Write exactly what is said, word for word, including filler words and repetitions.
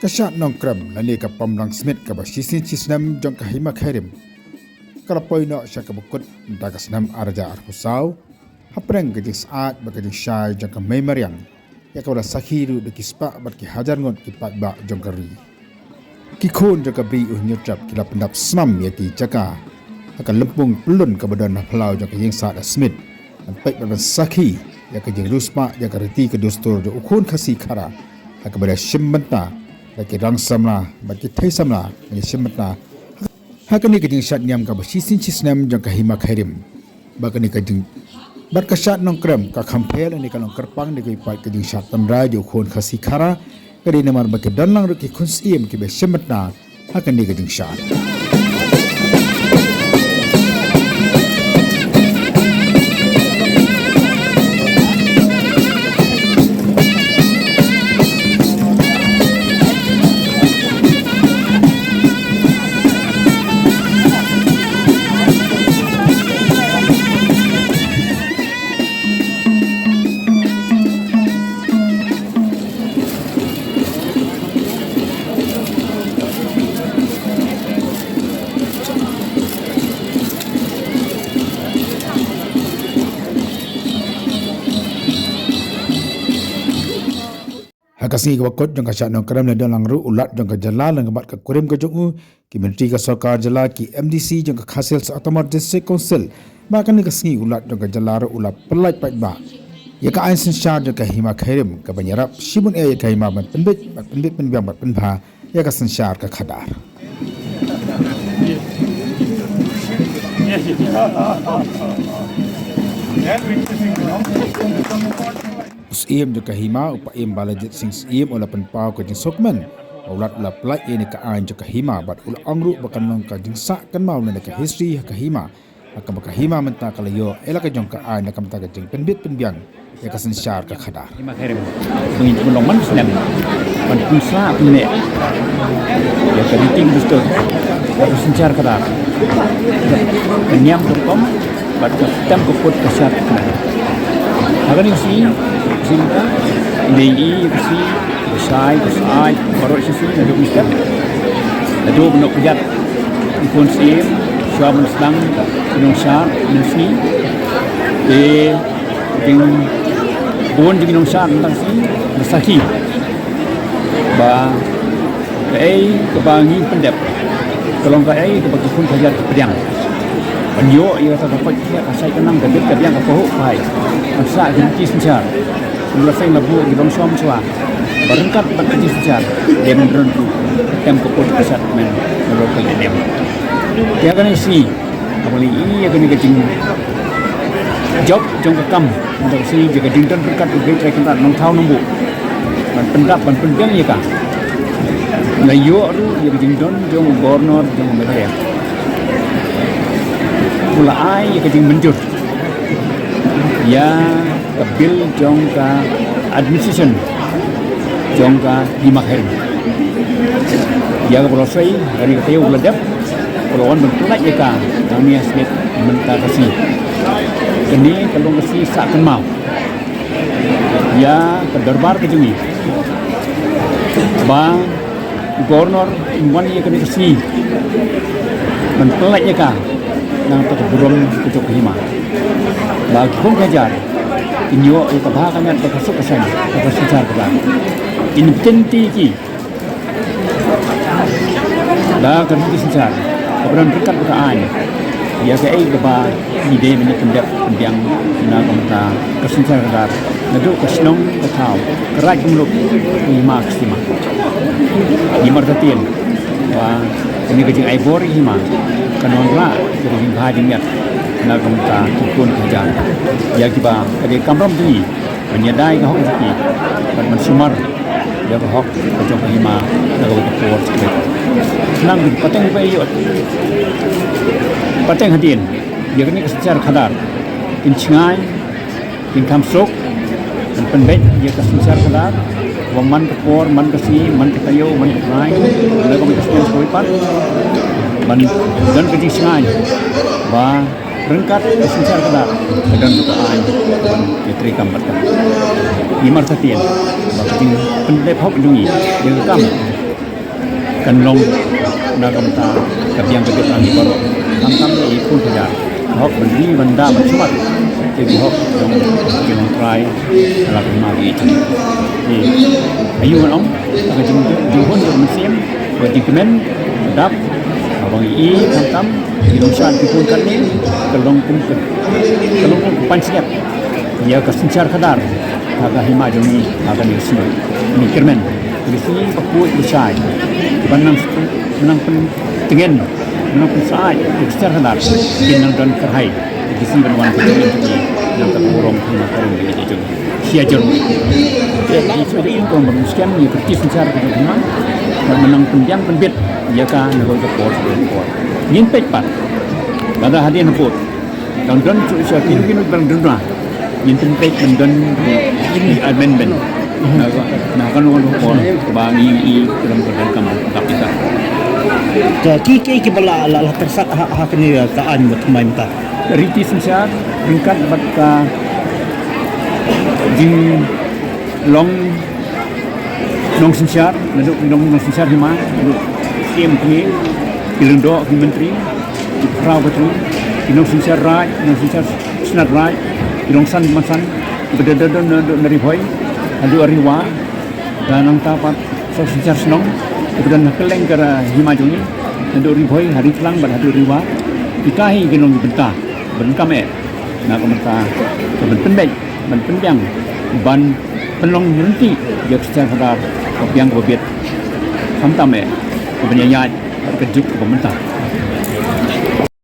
Ka shad Nongkrem lane ka Pamlang Smit kaba shisien shisnem jong ka Hima Khyrim ka la poi noh sha kaba kut mynta ka snem ar hajar arphew saw, hapdeng ka jingsyaid bad ka jingshai jong ka mei mariang, ïa kaba la sakhi ruh da ki spah bad ki hajar ngut ki paidbah jong ka ri. Ki khun jong ka Bri U Hynñiewtrep ki la pyndap snam ïa ki jaka ha ka lympung pyllun kaba don ha phyllaw jong ka ïingsad Smit, ban peit bad ban sakhi ïa ka jingriewspah ïa ka riti ka dustur jong u khun Khasi Khara, ha kaba la shim bynta da ki rang samla bad ki thei samla, ban shim bynta ha kane ka jingshad niam kaba shisien shisnem jong ka Hima Khyrim. Bad kane ka jing, bad ka shad Nongkrem ka kham pher lane ka long kyrpang da ki paid ka jingshad tynrai jong u khun Khasi Khara, ka dei namar ba ki don lang ruh ki khun syiem kiba shim bynta ha kane ka jingshad. Ha ka sngi kaba kut jong ka shad Nongkrem la don lang ruh u Lat jong ka jylla lyngba ka kurim ka jong u, ki myntri ka sorkar jylla, ki M D C jong ka Khasi Hills Autonomous District Council. Bad ha kane ka sngi u Lat jong ka jylla ruh u la pyllait paidbah ïa ka aiñ synshar jong ka Hima Khyrim kaban ïarap shibun eh ïa ka hima ban pynbeit, ban pynbeit pynbiang bad pynbha ïa ka synshar ka khadar. U Syiem jong ka Hima, u Paiem Balajied Singh Syiem, u la pynpaw ka jingsngewkmen ba u Lat u la pyllait ïa kane ka aiñ jong ka hima, bad u la ong ruh ba kan long ka jingsah kynmaw lane ka history ha ka hima, ha kaba ka hima mynta ka la ïoh ïa la ka jong ka aiñ na ka bynta ka jingpynbeit pynbiang ïa ka synshar ka khadar. Hima Khyrim, ba ngin pynlong man snem ban pynsah pynneh ïa ka riti ka dustur, ïa ka synshar khadar, ka niam ka rukom bad ka tem ka put ka shad ka kmen. Ha kane ka sngi, ka sngi mynta, ngi ïohi ïa ka sngi, ka shai, ka syaid baroh shi sngi naduh mynstep, naduh ba noh kjat u khun syiem shuwa ban sdang ki nongshad mynsngi. Te jingbun jong ki nongshad mynta ka sngi, ngi sakhi ba kaei kaba ngi pyndep ka long kaei kaba ki khun ki hajar ki pdiang. Ban ïoh ïa kata ka koit ka khiah, ka shait ka nang, ka bit ka biang, ka pahuh ka phai, ban sah ki riti synshar. Kumba la seng la buh ki long shuwa shuwa ba ryngkat bad ka jingsynshar, dei ban rung ruh ka tem ka put ka shad ka kmen, ka long ka leh niam. Te ha kane ka sngi, haba ngi ïohi ïa kane ka jingjop jong ka kam, mynta ka sngi, ïa ka jingdon ryngkat u Blei Trai Kynrad Nongthaw Nongbuh ban pyndap ban pynbiang ïa ka, la ïoh ruh ïa ka jingdon jong u Governor jong ka Meghalaya. U la ai ïa ka jingmynjur ïa ka bill jong ka administration jong ka Hima Khyrim. Ïa kaba la sei, kane ka taïew ba la dep, ka la wan ban pyllait ïa ka hangne ha Smit mynta ka sngi. Kane ka long ka sngi sah kynmaw ïa ka dorbar ka jong ngi ba u Governor un wan ïa kane ka sngi ban pyllait ïa ka na ka bynta ka burom ka jong ka hima, ba ki khun ki hajar kin ïoh ïa ka bha ka miat, ka suk ka saiñ, ka synshar ka bha. Kin ïa ki da ka riti synshar kaba don ryngkat bad ka aiñ, ïa kaei kaba ngi dei ban ïa pyndep pynbiang na ka bynta ka synshar ka khadar, naduh ka shnong ka thaw, ka raid ka muluk, ka hima ka sima. Ngi martatien ba kane ka jingai bor ïa ka hima kan wanrah ïa ka jingbha jingmiat na ka bynta ki khun ki hajar, ïa kiba ka dei kamram jong ngi ban ïada ïa ka hok jong ki bad ban sumar ïa ka hok ka jong ka hima na kawei ka por. Khnang ba pateng ba ïoh, pateng hadien ïa kane ka synshar khadar kin shngaiñ, kin kham suk, ban pynbeit ïa ka synshar khadar, ba man ka por, man ka sngi, man ka taïew, man ka bnai, na kawei ka snem kawei pat, ban don ka jingshngaiñ ba ryngkat ka synshar khadar ka don ka aiñ ban ïatreikam bad ka. Ngi martatien ba ka jingpyndep hok jong ngi ïa ka kam Kan long na ka bynta ka biang ka jingpang ki baroh. Khamtam ïa i khun ka jar. Hok ban ri ban da ban sumar ïa ki hok jong ki nongtrai la ka ma ki. Aïu ngan ong, ka jing jinghun jong mynsiem, ka jingkmen dap, ka bang i khamtam ki nongshad ki khun katne, ka long kum ka, ka long kum ka pansngiat ïa ka synshar khadar ha ka hima jong ngi ha kane ka sngi. Ngi kyrmen, ngi sngi ba khuid ba shai, ban nang, ban nang pyntngen, ban nang pynsyaid ïa ka synshar khadar, kin nang don kyrhai ïa ki sngi ban wan ka jong ngi, nang ka burom hima ka rum ïa ka jong ngi. Sia jong ngi. Ïa ki sngi ba kum ban skhem ïa ka kti synshar ka jong hima, ban nang pynbiang pynbit ïa ka na ka por ka por. Ngin peit pat lada hadien hapoh Don don chu sha kinu kinu ban don na. Yin pynpeit ban don i amendment. Na ka, na ka nong por ba ngi i dalam ka dalam kam ka kita. Ka ki ki ki ba la la la tersat ha ha kane ka aiñ ba thymmai mynta. Riti synshar ryngkat bad ka jinglong nongsynshar, naduh ki nong nongsynshar hima, naduh ki M P A, ki lyngdoh, ki myntri, ki phra batri, ki nongsynshar raij, nongsynshar shnat raij, ki nongsan mansan, ki ba da da da naduh na Ri Bhoi haduh Ri War, da nangta pat nongsynshar shnong, ki ba don ha kylleng ka hima jong ngi, naduh Ri Bhoi ha Ri Tlang bad haduh Ri War, kita hi ki nong ki bynta ban kam eh na ka bynta ka ban pynbeit, ban pynbiang, ban pynlong ryntih ïa ka synshar khadar ka biang ka biet. Khamtam eh ka ban ïaid bad ka juk ka ba mynta.